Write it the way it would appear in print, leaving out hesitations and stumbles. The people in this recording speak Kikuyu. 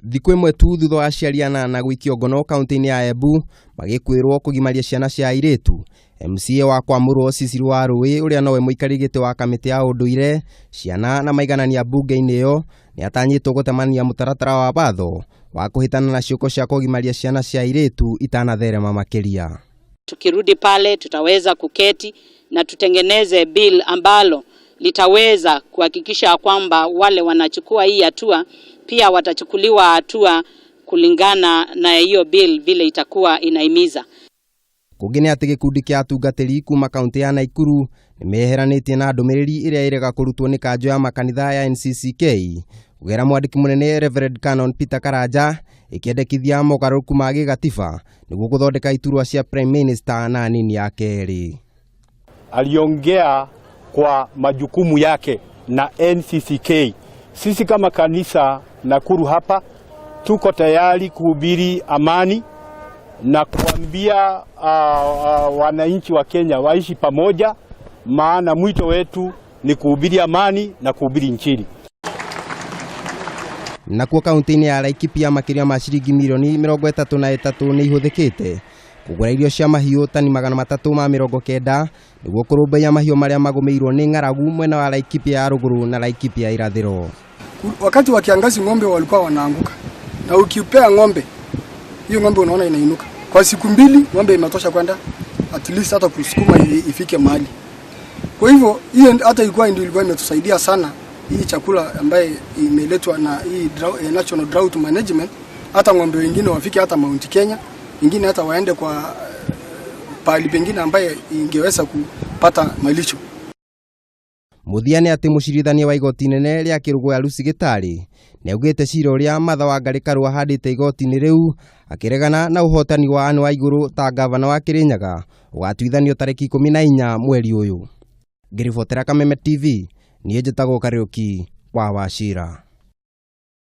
Thikũ ĩmwe tu thutha wa aciari anana gũikio ngono kaunti-inĩ ya Embu magĩkwĩrwo kũgimaria ciana cia airĩtu, MCA wa kwamũrwo Cecil Warũĩ ũrĩa nowe mũikarĩri gĩtĩ wa kamĩtĩ ya ũndũire, ciana na maiganania mbunge-inĩ ĩyo nĩatanyĩtwo gũtemania mũtaratara wa watho wa kũhĩtana na ciĩko cia kũgimaria ciana cia airĩtu itanatherema makĩria. Tukirudi pale tutaweza kuketi na tutengeneze bill ambalo litaweza kuhakikisha kwamba wale wanachukua hii hatua pia watachukuliwa hatua kulingana na hiyo bill vile itakuwa inahimiza. Kũngĩ nĩ atĩ gĩkundi kĩa atungatĩri kuma kaunti ya Naikuru nĩmeheranĩtie na ndũmĩrĩri ĩrĩa ĩrega kũrutwo nĩ kanjũ ya makanitha ya NCCK kũgerera mwandĩki mũnene Reverend Canon Peter Karanja ĩkĩendekithia mogarũrũku ma gĩgatiba nĩguo gũthondeka iturwa cia Prime Minister na anini ake erĩ. Aliongea kwa majukumu yake na NCCK. Sisi kama kanisa Nakuru hapa tuko tayari kuhubiri amani na kuambia wananchi wa Kenya waishi pamoja, maana mwito wetu ni kuhubiri amani na kuhubiri Injili. Nakuo kaunti-inĩ ya Laikipia makĩria ma ciringi mirioni 33 nĩ ihũthĩkĩte kũgũra irio cia mahiũ tani 390 nĩguo kũrũmbũiya mahiũ marĩa magũmĩirwo nĩ ng'aragu mwena wa Laikipia ya rũgũrũ na Laikipia ya irathĩro. Wakati wa kiangazi ng'ombe walikuwa wanaanguka, na ukipea ng'ombe hiyo ng'ombe unaona inainuka kwa siku mbili, ng'ombe imetosha kwenda at least hata kusukuma ifike mahali. Kwa hivyo hiyo hata ilikuwa ndio ilikuwa imetusaidia sana hii chakula ambaye imeletwa na hii National Drought Management, hata ng'ombe wengine wafike hata Mount Kenya, wengine hata waende kwa pahali pengine ambaye ingeweza kupata malisho. Mũthia nĩ atĩ mũcirithania wa igoti inene rĩa Kĩrũgũya Lucy Gĩtarĩ nĩaugĩte cira ũrĩa Martha Wangari Karua ahandĩte igoti-inĩ rĩu akĩregana na ũhotani wa Anne Waigũrũ ta ngavana wa Kĩrĩnyaga ũgatuithanio tarĩki 14 mweri ũyũ. Ngĩribotera Kameme TV, niĩ njĩtagwo Kariũki wa Wachira.